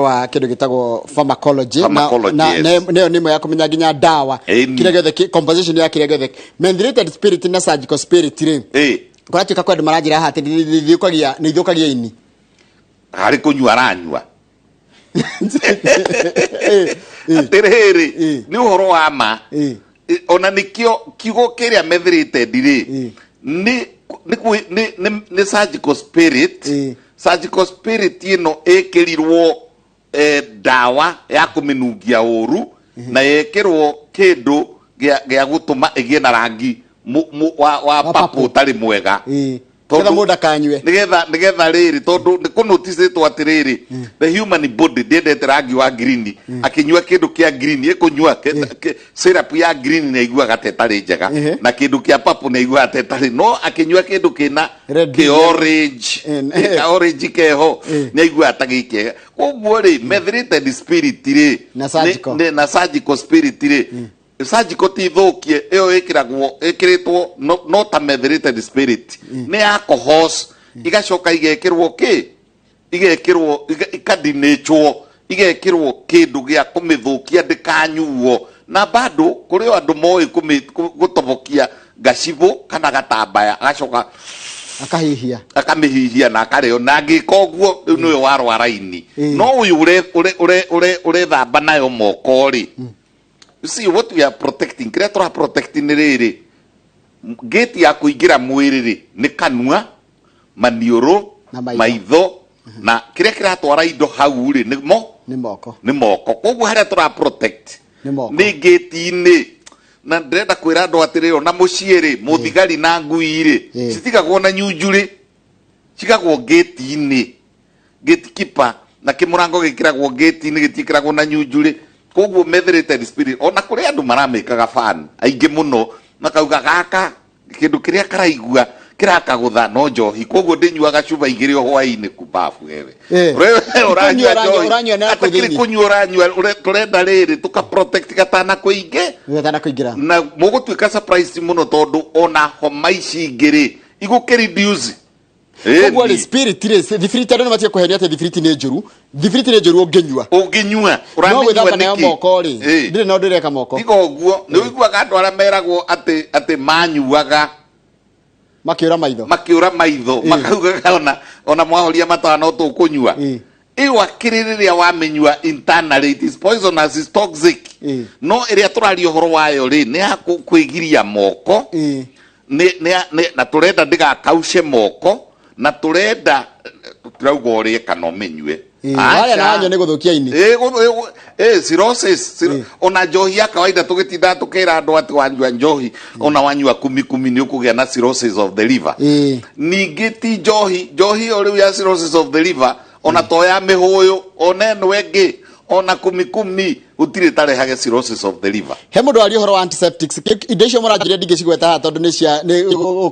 wa kĩndũ gĩtagwo pharmacology. Pharmacology, na, yes. na nĩyo nĩ ĩmwe ya kũmenya nginya ndawa. Kĩrĩa gĩothe composition ya kĩrĩa gĩothe methylated spirit na surgical spirit rĩ, kũratuĩka kwĩ andũ maranjĩra haha atĩ nĩ ithũkagia ini. Harĩ kũnyua aranyua atĩrĩrĩ, nĩ ũhoro wa ma. Ona nĩkĩo kiugo kĩrĩa methylated rĩ, nĩ nĩ surgical spirit. Surgical spirit ĩno ĩkĩrirwo ndawa ya kũmĩnungia ũru na yekĩrwo kĩndũ gĩa gũtũma ĩgĩe na rangi wa wa purple purple. ũtarĩ mwega. Nĩgetha mũndũ ndakanyue. Nĩgetha rĩrĩ, tondũ nĩ kũnoticĩtwo atĩrĩrĩ, the human body ndĩendete rangi wa green. Akĩnyua kĩndũ kĩa green, ĩkũnyua syrup ya green nĩ aiguaga ta ĩtarĩ njega, na kĩndũ kĩa purple nĩ aiguaga ta ĩtarĩ, no akĩnyua kĩndũ kĩna red, kĩ orange, ka orange keho, nĩ aiguaga ta gĩkĩega. Koguo rĩ, methylated spirit rĩ, Na surgical. Na surgical spirit rĩ, surgical ti thũkie, ĩyo ĩkĩragwo ĩkĩrĩtwo no ta methylated spirit nĩ alcohols, igacoka igekĩrwo kĩ, igekĩrwo ikadinĩchwo, igekĩrwo kĩndũ gĩa kũmĩthũkia ndĩkanyuo. Na bado kũrĩ o andũ moĩ gũtobokia gacibũ kana gatambaya, agacoka akahihia, akamĩhihia na akarĩo, na angĩka ũguo rĩu nĩwe warwara ini. No ũyũ ũrethamba nayo moko rĩ, you see what we are protecting, kĩrĩa tũra protect nĩ rĩrĩ, gate ya kũingĩra mwĩrĩ rĩ, nĩ kanua, maniũrũ, na maitho. Maitho, na kĩrĩa kĩratwara indo hau rĩ, nĩ mo nĩ moko. Nĩ moko. Koguo harĩa tũra protect nĩ moko. Nĩ gate-inĩ. Na ndĩrenda kwĩra andũ atĩrĩ, ona mũciĩ rĩ, mũthigari na ngui rĩ, citigagwo na nyunjurĩ, cigagwo gate-inĩ, gatekeeper, na kĩmũrango gĩkĩragwo gate-inĩ, gĩtiĩkĩragwo na nyunjurĩ. Koguo methylated spirit, ona kũrĩ andũ maramĩkaga fan aingĩ mũno, makauga gaka kĩndũ kĩrĩa karaigua kĩrakagũtha no njohi, koguo ndĩnyuaga cuba 2 o hwaĩ-inĩ. Kumbabu wewe. Wewe ũranyua njohi. Ũranyua na kũu Atakĩrĩ thĩinĩ. Kũnyua ũranyua, tũrenda rĩrĩ tũka protect gatana kũingĩ. Gatana kũingĩra. Na mũgũtuĩka surprise mũno, tondũ ona homa ici ingĩ rĩ, igũkĩ reduce. Koguo rĩ, spirit rĩ, thibiriti, andũ nĩ matige kũhenia atĩ thibiriti nĩ njũru. Thibiriti nĩ njũru ũngĩnyua. Ũngĩnyua. No ũramĩnyua gwĩthamba nayo nĩkĩ? moko rĩ, ndĩrĩ na ũndũ ĩreka moko. Tiga ũguo, nĩ ũiguaga andũ arĩa meragwo atĩ manyuaga makĩũra maitho. Makĩũra maitho. Makaugaga ona mwahoria matawa no tũkũnyua. Ĩyo akĩrĩ rĩrĩa wamĩnyua internally, it is poisonous, is toxic. No ĩrĩa tũraria ũhoro wayo rĩ, nĩ ya kwĩgiria moko. Nĩ na tũrenda ndĩgakauce moko, na tũrenda tũrauga ũrĩe kana ũmĩnyue. Warĩa na wanyua nĩ gũthũkia ini. Cirrhosis, ona njohi ya kawaida, tũgĩtindaga tũkĩra andũ atĩ wanyua njohi, ona wanyua kumi kumi, nĩ ũkũgĩa na cirrhosis of the liver. Ningĩ ti njohi, njohi ĩyo rĩu ya cirrhosis of the liver, ona to ya mĩhũyũ, ona ĩno ĩngĩ, ona kumi kumi, gũtirĩ tarehage cirrhosis of the liver. He mũndũ waria ũhoro wa antiseptics. Indo icio mũranjĩria ndingĩcigweta haha tondũ nĩ cia nĩ